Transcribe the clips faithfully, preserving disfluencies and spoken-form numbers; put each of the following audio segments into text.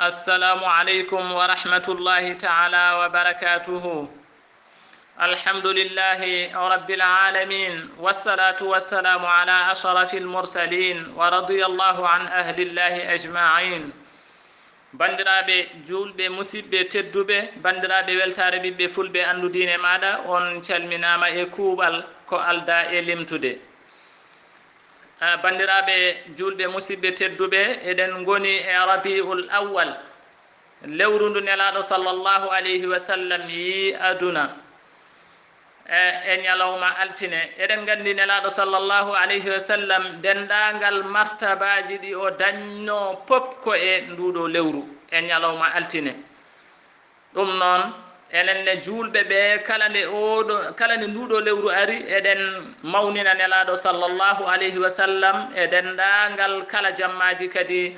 السلام عليكم ورحمة الله تعالى وبركاته. الحمد لله رب العالمين، والصلاة والسلام على أشرف المرسلين، ورضي الله عن أهل الله أجمعين. Banndiraaɓe juulɓe, musiɗɓe tedduɓe, banndiraaɓe weltaare ɓiɓɓe fulɓe, anndu diine maaɗa, on calminaama e kuuɓal ko aldaa e limtude. Ah, banndiraaɓe juulɓe, musiɗɓe tedduɓe, eɗen ngoni e Rabiul Awwal, lewru ndu Nelaaɗo sallallahu alayhi wa sallam yii aduna. E, e ñalawma altine, eɗen nganndi Nelaaɗo sallallahu alayhi wa sallam, denndaangal martabaaji ɗi o dañnoo pop ko e nduuɗo lewru, e ñalawma altine. Ɗum noon, enen ne juulɓe ɓe, kala nde oɗo, kala nde nduuɗo lewru ari, eɗen mawnina Nelaaɗo sallallahu alayhi wa sallam e denndaangal kala jammaaji, kadi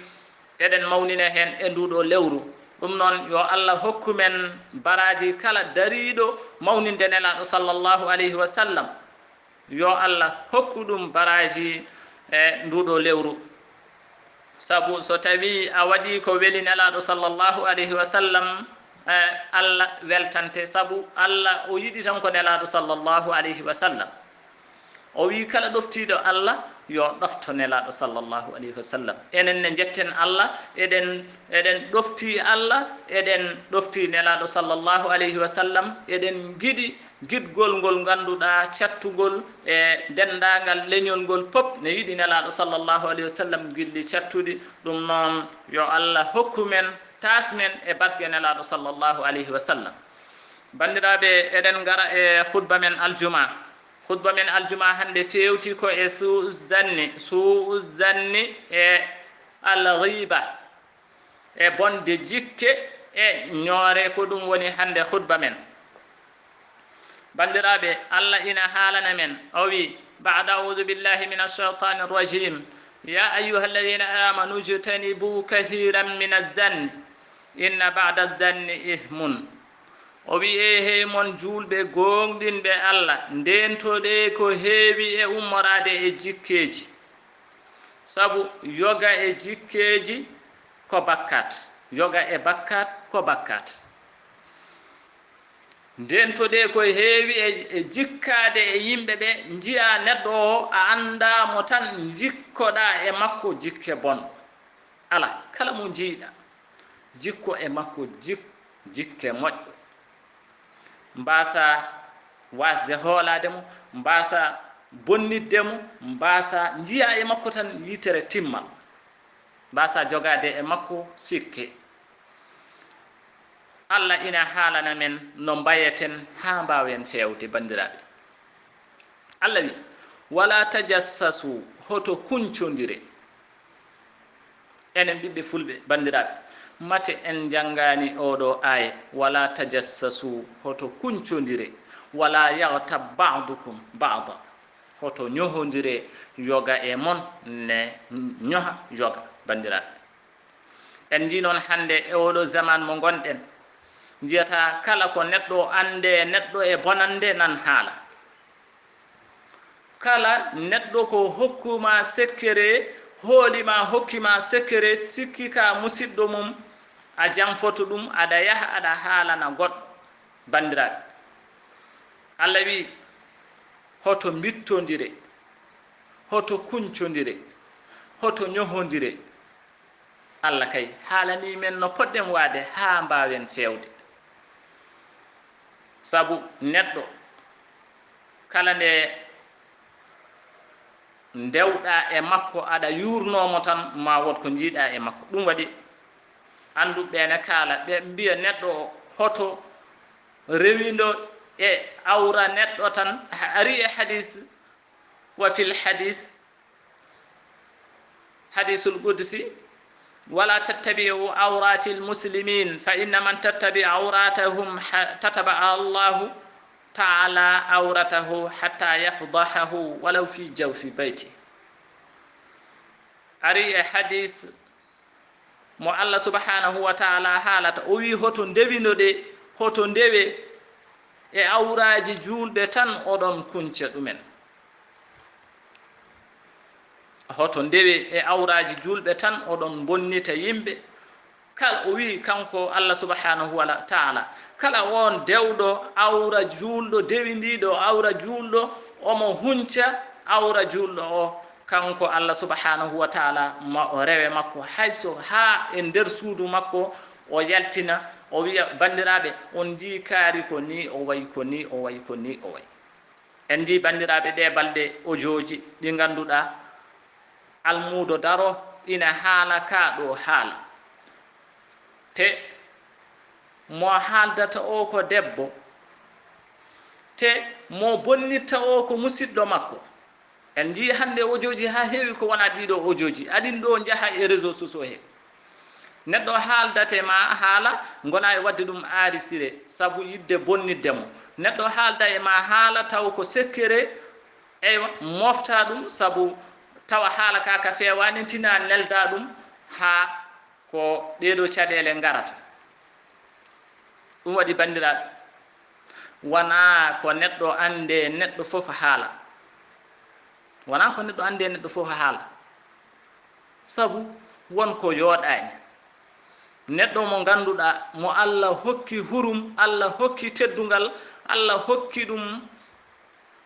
eɗen mawnina heen e nduuɗo lewru. Ɗum noon, yo Allah hokku men baraaji kala dariiɗo mawninde Nelaaɗo sallallahu alayhi wa sallam. Yo Allah hokku ɗum baraaji e nduuɗo lewru. Sabu so tawii a waɗii ko weli Nelaaɗo sallallahu alayhi wa sallam, e, Allah weltante, sabu Allah o yiɗi tan ko Nelaaɗo sallallahu alayhi wa sallam. O wii kala ɗoftiiɗo Allah yo ɗofto Nelaaɗo sallallahu alayhi wa sallam. Enen ne njetten Allah, eɗen, eɗen ɗoftii Allah, eɗen ɗoftii Nelaaɗo sallallahu alayhi wa sallam, eɗen ngiɗi giɗgol ngol ngannduɗaa cattugol e denndaangal leñol ngol pop ne yiɗi Nelaaɗo sallallahu alayhi wa sallam gilli cattuɗi. Ɗum noon, yo Allah hokku men, taas men e barke Nelaaɗo sallallahu alayhi wa sallam. Banndiraaɓe, eɗen ngara e khutba men aljuma. Khutba men aljuma hannde feewti ko e suu zanni, suu zanni e al ghiba. E bonde jikke e ñoore, ko ɗum woni hannde khutba men. Banndiraaɓe, Allah ina haalana men, o wi, بعد أعوذ بالله من الشيطان الرجيم. يا أيها الذين آمنوا اجتنبوا كثيرا من الظن إن بعض الظن إثم. O wi, e hey mon juulɓe gooŋɗinɓe Allah, ndeentoɗee ko heewi e ummoraade e jikkeeji. Sabu yoga e jikkeeji ko bakkat. Yoga e bakkat ko bakkat. Ndeentoɗee ko heewi e, e jikkaade e yimɓe ɓe, njiyaa neɗɗo o, a anndaa mo tan, njikkoɗaa e makko jikke bon. Alaa, kala mo njiiɗaa, jikko e makko jik-, jikke moƴƴe. Mbaasaa waasde hoolaade mo, mbaasaa bonnitde mo, mbaasaa njiyaa e makko tan yitere timmal. Mbaasaa jogaade e makko sikke. Allah ina haalana men no mbayeten haa mbaawen feewde, banndiraaɓe. Allah wi, "Wala tajassasu, hoto kuncondire." Enen ɓiɓɓe fulɓe, banndiraaɓe, mate en njanngaani ooɗo aaya, "Wala tajassasu, hoto kuncondire, wala yaghtab ba'dukum ba'da." Hoto ñohondire yoga e mon, ne ñoha yoga, banndiraaɓe. En njii noon hannde e ooɗo zaman mo ngonɗen, njiyata kala ko neɗɗo annde neɗɗo e bonannde nan haala. Kala neɗɗo ko hokkuma sekkere, hoolima, hokkima sekkere, sikki ka musiɗɗo mum, a janfoto ɗum, aɗa yaha aɗa haalana goɗɗo. Banndiraaɓe, Allah wi, hoto mbittondire, hoto kuncondire, hoto ñohondire. Allah kay haalanii men no poɗɗen waade haa mbaawen feewde. Sabu neɗɗo, kala nde ndewɗaa e makko, aɗa yuurnoo mo tan, ma wood ko njiiɗaa e makko. Ɗum waɗi annduɓe ne kaala, ɓe mbiya neɗɗo o, hoto rewindo e awra neɗɗo tan. Ari e hadis, wa fil hadis, hadisul qudsi, "Wala tattabi'u awratil muslimin, fa inna man tattabi'a awratahum ha-, tattaba'a Allahu ta'ala awratahu hatta yafdahahu walaw fi jawfi bayti." Ari e hadis mo Allah subhanahu wa ta'ala haalata, o wi, "Hoto ndewinoɗe, hoto ndewe e awraaji juulɓe tan oɗon kunca ɗumen." Hoto ndewe e awraaji juulɓe tan oɗon mbonnita yimɓe, Kala o wi'i kanko Allah subhanahu wa ta'ala, kala on dewɗo awra juulɗo, dewindiiɗo awra juulɗo, omo hunca awra juulɗo o, kanko Allah subhanahu wa ta'ala ma o rewe makko, hayso haa e nder suudu makko o yaltina, o wi'a, "Banndiraaɓe, on njii kaari ko ni, o wayi ko ni, o wayi ko ni, o wayi." En njii, banndiraaɓe, ɗee balɗe ojooji ɗi ngannduɗaa almuudo daro ina haala kaa ɗoo haala. Te mo haaldata o ko debbo, te mo bonnitta o ko musiɗɗo makko. En njii hannde ojooji haa heewi ko wonaa ɗiɗo ojooji. Aɗin ɗo njaha e réseaux sociaux he. Neɗɗo haaldate ma haala, ngona e waɗde ɗum aarisire, sabu yiɗde bonnitde mo. Neɗɗo haalda e ma haala, taw ko sekkere, eywa, mofta ɗum, sabu tawa haala ka, ka feewaani, tina nelda ɗum haa ko ɗee ɗoo caɗeele ngarata. Ɗum waɗi, banndiraaɓe, wonaa ko neɗɗo annde neɗɗo fof haala. Wonaa ko neɗɗo annde neɗɗo fof haala. Sabu won ko yooɗaani. Neɗɗo mo ngannduɗaa, mo Allah hokki hurum, Allah hokki teddungal, Allah hokki ɗum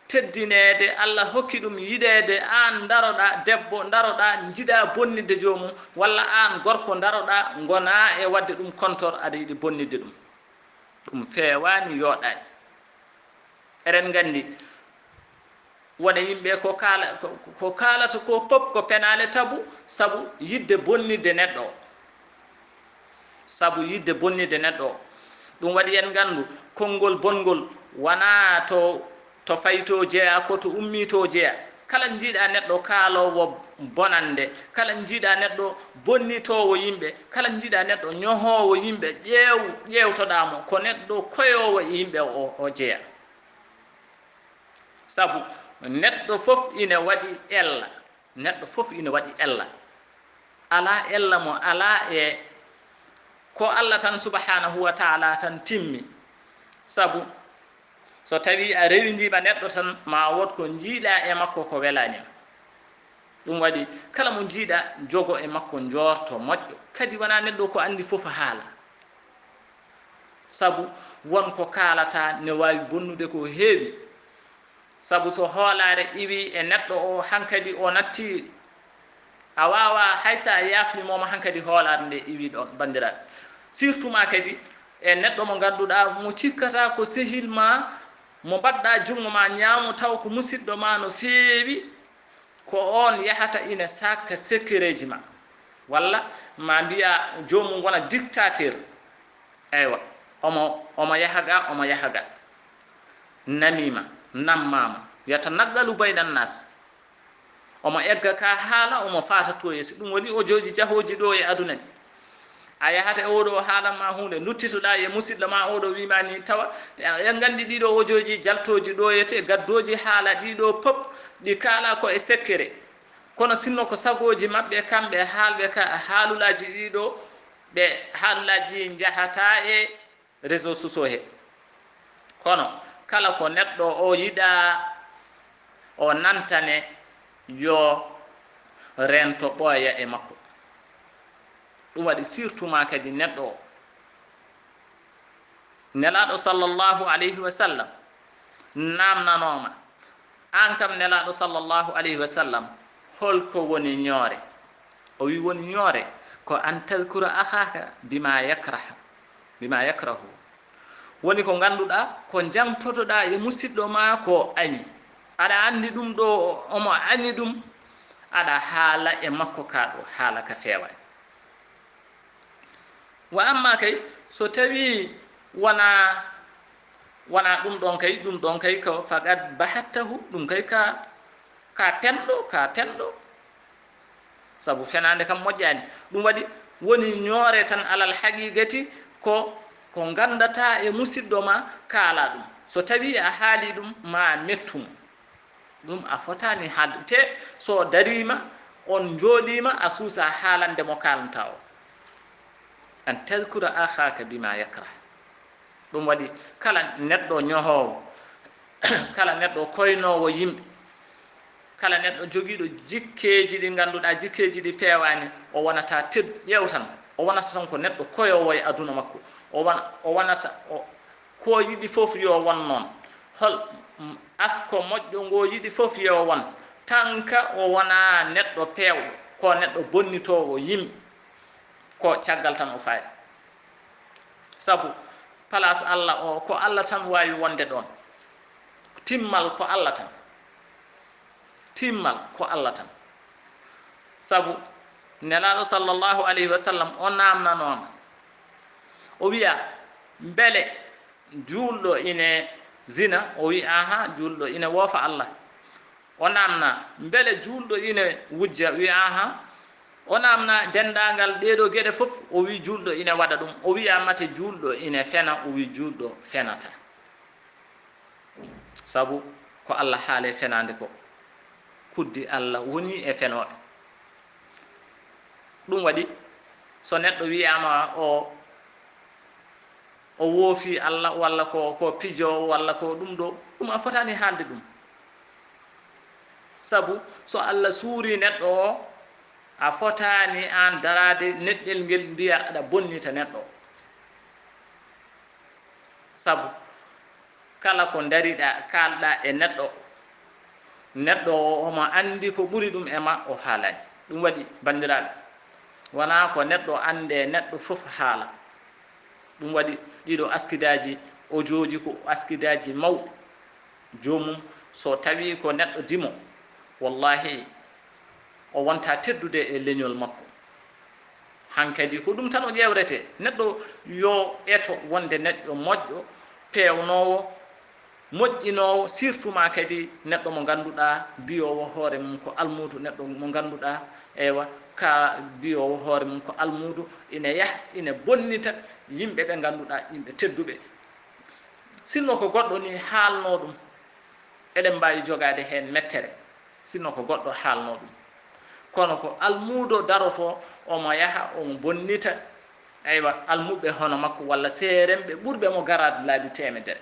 teddineede, Allah hokki ɗum yiɗeede, aan ndaroɗaa debbo, ndaroɗaa njiɗaa bonnitde joomum, walla aan gorko ndaroɗaa ngonaa e waɗde ɗum kontor, aɗa yiɗi bonnitde ɗum. Ɗum feewaani, yooɗaani. Eɗen nganndi, wona yimɓe ko kaala-, ko, ko kaalata ko pop ko penaale tabu, sabu yiɗde bonnitde neɗɗo o. Sabu yiɗde bonnitde neɗɗo o. Ɗum waɗi en nganndu, konngol bonngol wonaa to, to fayto jeyaa, ko to ummito jeyaa. Kala njiiɗa neɗɗo kaaloowo bonannde, kala njiiɗa neɗɗo bonnitoowo yimɓe, kala njiiɗa neɗɗo ñohoowo yimɓe, ƴeew-, ƴeewtoɗaa mo, ko neɗɗo koyoowo e yimɓe o, o jeyaa. Sabu neɗɗo fof ina waɗi ella, neɗɗo fof ina waɗi ella. Alaa ella mo alaa e ko Allah tan subhanahu wa ta'ala tan timmi. Sabu so tawi a rewindiima neɗɗo tan, ma wood ko njiiɗa e makko ko welaani ma. Ɗum waɗi kala mo njiiɗa, jogo e makko njoorto moƴƴo. Kadi wonaa neɗɗo ko anndi fof haala. Sabu won ko kaalata ne waawi bonnude ko heewi. Sabu so hoolaare iwi e neɗɗo o, hankadi o natti, a waawaa hay so a yaafnii mo, hankadi hoolaare nde iwi ɗoon, banndiraaɓe. Surtout ma kadi e neɗɗo mo ngannduɗaa mo cikkata ko sehil ma, mo mbaɗɗaa junngo ma ñaamo, taw ko musiɗɗo ma no feewi, ko oon yahata ina saakta sekkereeji ma. Walla ma mbiya joomum wona dictateur. Eywa, omo, omo yaha ga, omo yaha ga. Namiima, nammaama, yatanaggalu bayna nnaas. Omo egga ka haala, omo faata toyeede. Ɗum woni ojooji jahooji ɗo e aduna ɗi. A yahata e oɗo o haalan ma huunde, nduttitoɗaa e musiɗɗo ma oɗo wiima ni, tawa en nganndi ɗiɗo ojooji jaltooji ɗoyete, gaddooji haala ɗiɗo pop, ɗi kaala ko e sekkere. Kono sinno ko sagooji maɓɓe kamɓe haalɓe ka haalulaaji ɗiɗo, ɓe haalulaaji ɗi njahata e réseaux sociaux he. Kono kala ko neɗɗo o yiɗa o nantane, yo reento ɓooya e makko. Ɗum waɗi surtout ma kadi neɗɗo o. Nelaaɗo sallallahu alayhi wa sallam naamnanooma, aan kam Nelaaɗo sallallahu alayhi wa sallam, hol ko woni ñoore? O wi woni ñoore ko an tadkura akhaka bima yakrah, bima yakrahu. Woni ko ngannduɗaa ko njangtotoɗaa e musiɗɗo ma ko añi. Aɗa anndi ɗum ɗo omo añi ɗum, aɗa haala e makko ka ɗo haala ka feewaani. Wa amma kay, so tawii wona, wona ɗum ɗon kay, ɗum ɗon kay ko faqad bahattahu, ɗum kay ka, ka penɗo, ka penɗo. Sabu fenaande kam moƴƴaani. Ɗum waɗi woni ñoore tan alal haqiiqati ko, ko nganndataa e musiɗɗo ma kaala ɗum. So tawii a haali ɗum ma mettu mo. Ɗum a fotaani haalde. Te so dariima, on njooɗiima, a suusa haalande mo kaalanta o. An tadkura akhaka bima yakrah. Ɗum waɗi kala neɗɗo ñohoowo, kala neɗɗo koynoowo yimɓe, kala neɗɗo jogiiɗo jikkeeji ɗi ngannduɗaa, jikkeeji ɗi peewaani, o wonata ted-, ƴeewtan. O wonata tan ko neɗɗo koyoowo e aduna makko. O wona, o wonata, o, ko yiɗi fof yo won noon. Hol, mm, asko moƴƴo ngo yiɗi fof yo won. Tan ka o wonaa neɗɗo peewɗo, ko neɗɗo bonnitoowo yimɓe, ko caggal tan o fayi. Sabu place Allah o, ko Allah tan waawi wonde ɗoon. Timmal ko Allah tan. Timmal ko Allah tan. Sabu Nelaaɗo sallallahu alayhi wa sallam, o naamnanooma. O wiya, mbele juulɗo ine zina? O wi, aha, juulɗo ine woofa Allah. O naamna, mbele juulɗo ine wujja? Wi, aha. O naamna denndaangal ɗeeɗoo geɗe fof, o wi, juulɗo ine waɗa ɗum. O wiya, mate juulɗo ine fena? O wi, juulɗo fenataa. Sabu ko Allah haali e fenaande ko, kuddi Allah woni e fenooɓe. Ɗum waɗi, so neɗɗo wiyaama o, o woofi Allah, walla ko, ko pijoowo, walla ko ɗum ɗo, ɗum a fotaani haalde ɗum. Sabu so Allah suuri neɗɗo o, a fotaani aan daraade neɗɗel ngel mbiya aɗa bonnita neɗɗo o. Sabu kala ko ndariɗaa, kaalɗaa e neɗɗo, neɗɗo o, omo anndi ko ɓuri ɗum e ma, o haalaani. Ɗum waɗi, banndiraaɓe, wonaa ko neɗɗo anndi e neɗɗo fof haala. Ɗum waɗi, ɗiɗo askidaaji, ojooji ko askidaaji mawɗi. Joomum, so tawii ko neɗɗo dimo, wallahi, o wonta teddude e leñol makko. Hankadi ko ɗum tan o ƴeewretee. Neɗɗo yo eto wonde neɗɗo moƴƴo, peewnoowo, moƴƴinoowo, surtout ma kadi neɗɗo mo ngannduɗaa mbiyoowo hoore mum ko almuudo, neɗɗo mo ngannduɗaa, eywa, ka mbiyoowo hoore mum ko almuudo, ine yaha, ine bonnita yimɓe ɓe ngannduɗaa, yimɓe tedduɓe. Sinno ko goɗɗo ni haalnoo ɗum, eɗen mbaawi jogaade heen mettere. Sinno ko goɗɗo haalnoo ɗum. Kono ko almuudo darotoo, omo yaha, omo bonnita, eywa, almuɓɓe hono makko walla seeremɓe ɓurɓe mo garaade laabi teemedere.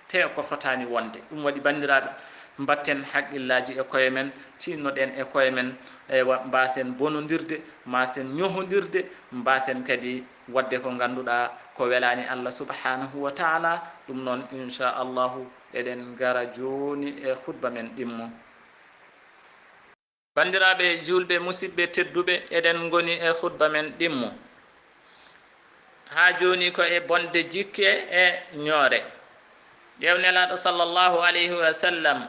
Te ko fotaani wonde. Ɗum waɗi, banndiraaɓe, mbatten haqqillaaji e koye men, tiinnoɗen e koye men, eywa, mbaasen bonondirde, mbaasen ñohondirde, mbaasen kadi waɗde ko ngannduɗaa ko welaani Allah subhanahu wa taala. Ɗum noon, inchallahu, eɗen ngara jooni e khutba men ɗimmo. Banndiraaɓe juulɓe, musidɓe tedduɓe, eɗen ngoni e khutba men ɗimmo. Haa jooni ko e bonde jikke e ñoore. Ƴeew Nelaaɗo sallallahu alayhi wa sallam,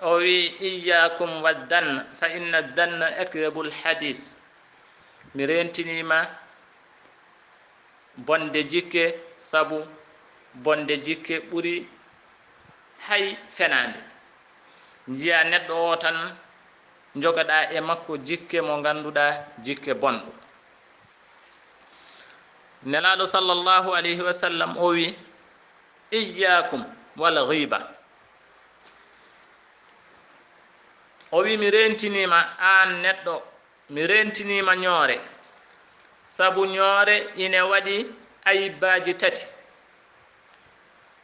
o wi, "Iyyakum wa dhann, fa inna dhann akdhabul hadis." Mi rentiniima bonde jikke, sabu bonde jikke ɓuri hay fenaande. Njiya neɗɗo o tan, njogaɗa e makko jikke mo ngannduɗaa jikke bonɗo. Nelaaɗo sallallahu alayhi wa sallam o wi, "Iyyakum wal ghiba." O wi, "Mi rentiniima aan neɗɗo, mi rentiniima ñoore, sabu ñoore ine waɗi ayibbaaji tati."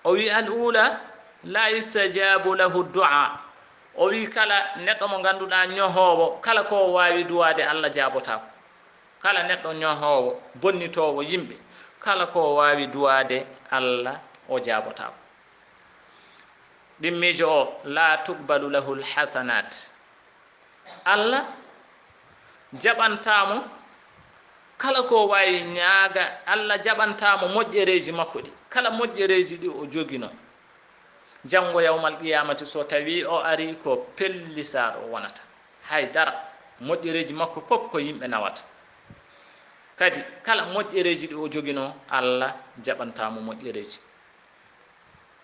O wi, "Al ula, la yustajabu lahu du'a." O wi, kala neɗɗo mo ngannduɗaa ñohoowo, kala ko o waawi duwaade, Allah jaabotaako. Kala neɗɗo ñohoowo, bonnitoowo yimɓe, kala ko o waawi duwaade, Allah o jaabotaako. Ɗimmiijo o, la tuqbalu lahu al hasanat. Allah jaɓantaa mo kala ko o waawi ñaaga, Allah jaɓantaa mo moƴƴereeji makko ɗi, kala moƴƴereeji ɗi o joginoo. Janngo yawmal qiyamati, so tawii o arii, ko pellisaaɗo o wonata. Hay dara, moƴƴereeji makko pop ko yimɓe nawata. Kadi, kala moƴƴereeji ɗi o joginoo, Allah jaɓantaa mo moƴƴereeji.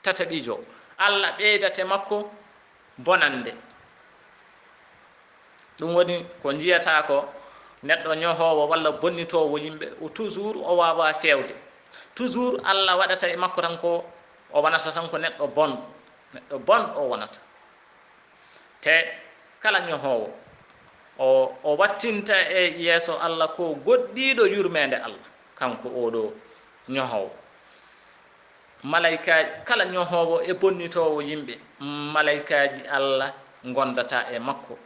Tataɓiijo, Allah ɓeydata e makko bonannde. Ɗum woni ko njiyataa ko neɗɗo ñohoowo walla bonnitoowo yimɓe, o toujours o waawaa feewde. Toujours Allah waɗata e makko tan ko, o wonata tan ko neɗɗo bonɗo. Neɗɗo bonɗo o wonata. Te kala ñohoowo, o, o wattinta e yeeso Allah ko goɗɗiiɗo yurmeende Allah, kanko oo ɗoo ñohoowo. Malaykaaji, kala ñohoowo e bonnitoowo yimɓe, malaykaaji Allah ngondata e makko.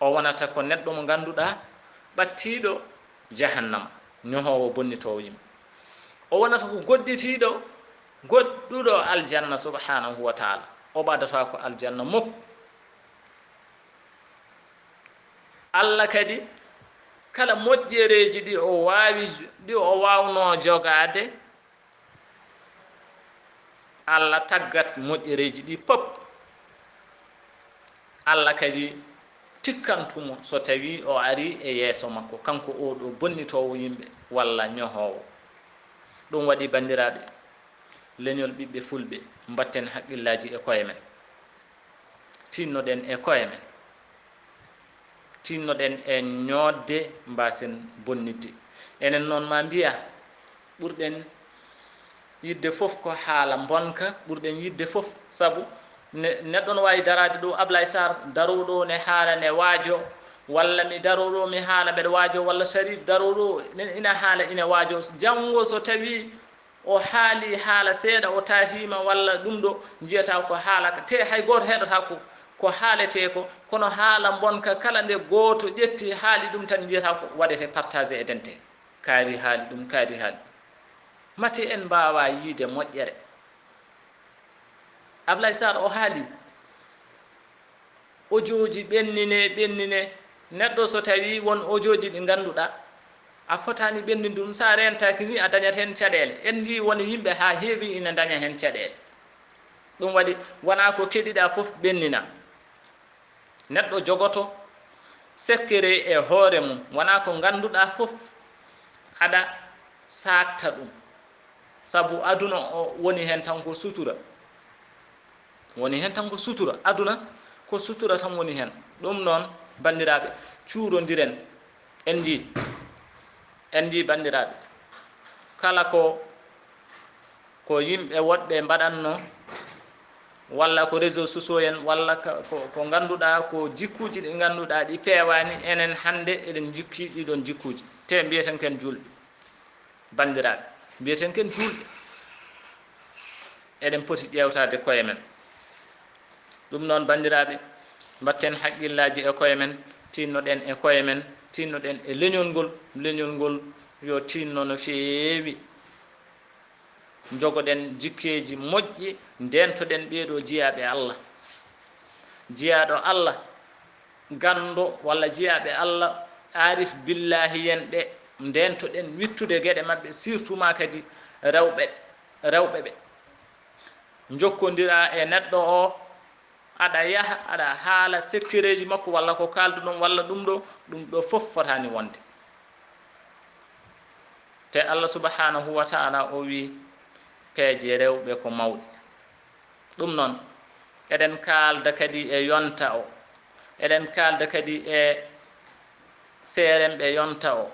O wonata ko neɗɗo mo ngannduɗaa, ɓattiiɗo jahannama, ñohoowo, bonnitoowo yimɓe. O wonata ko godditiiɗo, goɗɗuɗo aljanna subhanahu wa taala. O ɓadata ko aljanna muk. Allah kadi, kala moƴƴereeji ɗi o waawi, ɗi o waawnoo jogaade, Allah taggat moƴƴereeji ɗi pop. Allah kadi tikkantu mo so tawii o arii e yeeso makko, kanko oo ɗoo bonnitoowo yimɓe walla ñohoowo. Ɗum waɗi, banndiraaɓe, leñol ɓiɓɓe fulɓe, mbatten haqqillaaji e koye men. Tinnoɗen e koye men. Tinnoɗen e ñoodde, mbaasen bonnitde. Enen noon ma mbiya, ɓurɗen yiɗde fof ko haala mbonka, ɓurɗen yiɗde fof, sabu ne-, neɗɗo no waawi daraade ɗo, Ablaye Sarr daroo ɗo ne haala ne waajo, walla mi daroo ɗo mi haala mbeɗa waajo, walla Sharif daroo ɗo ne ina haala ina waajo. Janngo so tawii o haali haala seeɗa, o taatiima walla ɗum ɗo, njiyata ko haala ka, te hay gooto heɗata ko, ko haaletee ko, kono haala mbonka kala nde gooto ƴetti haali ɗum tan, njiyata ko waɗete partagé e dente. Kaari haali ɗum, kaari haali ɗum. Mate en mbaawa yiide moƴƴere. Ablaye Sarr o haali. Ojooji ɓennine, ɓennine. Neɗɗo so tawii won ojooji ɗi ngannduɗaa, a fotaani ɓennude ɗum. So a reentaaki ni, a dañat heen caɗeele. En njii won yimɓe haa heewi ina ndaña heen caɗeele. Ɗum waɗi, wonaa ko keɗiɗaa fof ɓennina. Neɗɗo jogoto sekkere e hoore mum, wonaa ko ngannduɗaa fof aɗa saakta ɗum. Sabu aduna o woni heen tan ko sutura. Woni heen tan ko sutura. Aduna ko sutura tan woni heen. Ɗum noon, banndiraaɓe, cuurondiren. En njii, en njii, banndiraaɓe, kala ko, ko yimɓe woɗɓe mbaɗatno, walla ko réseaux sociaux en, walla ka-, ko, ko ngannduɗaa ko jikkuuji ɗi ngannduɗaa ɗi peewaani, enen hannde eɗen njikki ɗiɗon jikkuuji. Te mbiyeten ken juulɓe. Banndiraaɓe, mbiyeten ken juulɓe, eɗen poti ƴeewtaade koye men. Ɗum noon, banndiraaɓe, mbatten haqqillaaji e koye men, tinnoɗen e koye men, tinnoɗen e leñol ngol. Leñol ngol yo tinno no feewi. Njogoɗen jikkeeji moƴƴi, ndeentoɗen ɓee ɗoo jiyaaɓe Allah. Jiyaaɗo Allah, ganndo walla jiyaaɓe Allah, aarif billaahi en ɓe, ndeentoɗen wittude geɗe maɓɓe, surtout ma kadi rewɓe, rewɓe ɓe. Njokkondiraa e neɗɗo o, aɗa yaha, aɗa haala sekkereeji makko walla ko kaalduɗon walla ɗum ɗo, ɗum ɗo fof fotaani wonde. Te Allah subhanahu wa taala o wii, peeje rewɓe ko mawɗe. Ɗum noon, eɗen kaalda kadi e yonta o, eɗen kaalda kadi e seeremɓe yonta o.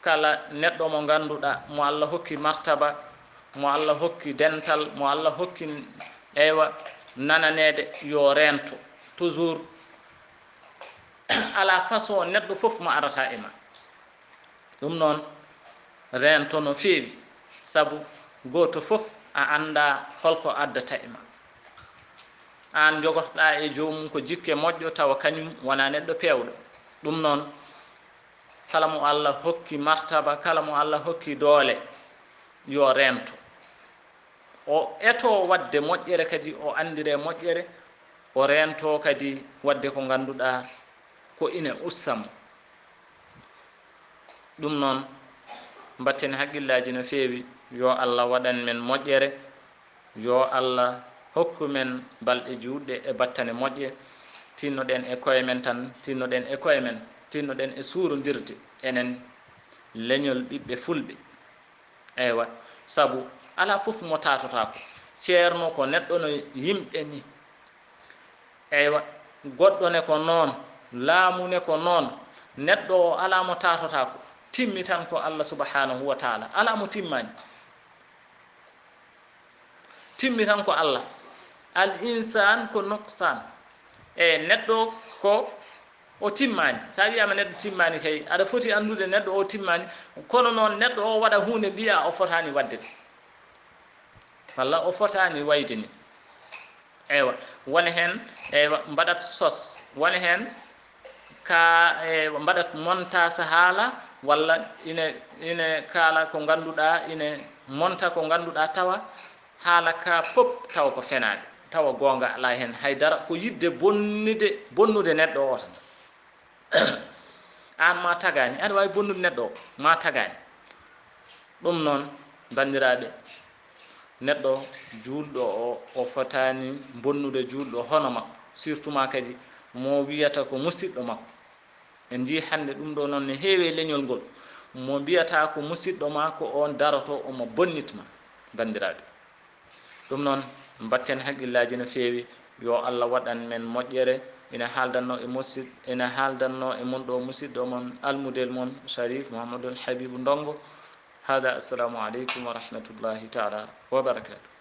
Kala neɗɗo mo ngannduɗaa, mo Allah hokki martaba, mo Allah hokki dental, mo Allah hokki, eywa, nananeede, yo reento. Toujours, alaa façon neɗɗo fof mo arata e ma. Ɗum noon, reento no feewi, sabu gooto fof a anndaa holko addata e ma. Aan jogotoɗaa e joomum ko jikke moƴƴo, tawa kañum wonaa neɗɗo peewɗo. Ɗum noon, kala mo Allah hokki martaba, kala mo Allah hokki doole, yo reento. O etoo waɗde moƴƴere kadi, o anndire moƴƴere, o reentoo kadi waɗde ko ngannduɗaa ko ina usta mo. Ɗum noon, mbatten haqqillaaji no feewi, yo Allah waɗan men moƴƴere, yo Allah hokku men balɗe juutɗe e battane moƴƴe, tinnoɗen e koye men tan, tinnoɗen e koye men, tinnoɗen e suurondirde enen leñol ɓiɓɓe fulɓe. Eywa, sabu alaa fof mo taatotaako. Ceerno ko neɗɗo no yimɓe ni. Eywa, goɗɗo ne ko noon, laamu ne ko noon. Neɗɗo o alaa mo taatotaako. Timmi tan ko Allah subhanahu wa taala. Alaa mo timmaani. Timmi tan ko Allah. Al insan ko nuqsan. E neɗɗo ko o timmaani. So a wiyaama neɗɗo timmaani kay, aɗa foti anndude neɗɗo o timmaani. Kono noon, neɗɗo o waɗa huunde, mbiyaa o fotaani waɗde ɗum. Walla o fotaani wayde ni. Eywa, woni heen, eywa, mbaɗat sos. Woni heen, ka e mbaɗat montage haala, walla ine ine kaala ko ngannduɗaa, ine monta ko ngannduɗaa tawa haala ka pop tawa ko fenaande, tawa goonga alaa heen hay dara, ko yiɗde bonnude bonnude neɗɗo o tan. Aan ma tagaani, aɗa waawi bonnude neɗɗo o, ma tagaani. Ɗum noon, banndiraaɓe, neɗɗo juulɗo o, o fotaani bonnude juulɗo hono makko, surtout ma kadi mo wiyata ko musiɗɗo makko. En njii hannde ɗum ɗo noon ne heewi e leñol ngol, mo mbiyata ko musiɗɗo ma, ko oon daroto omo bonnit ma, banndiraaɓe. Ɗum noon, mbatten haqqillaaji no feewi, yo Allah waɗan men moƴƴere. Ina haaldanno e musid-, ina haaldanno e mon ɗo musiɗɗo mon, almudel mon, Sharif Mouhamadoul Habibou Ndongo. Hada, assalamu aleykum wa rahmatullahi taala wa barakatuh.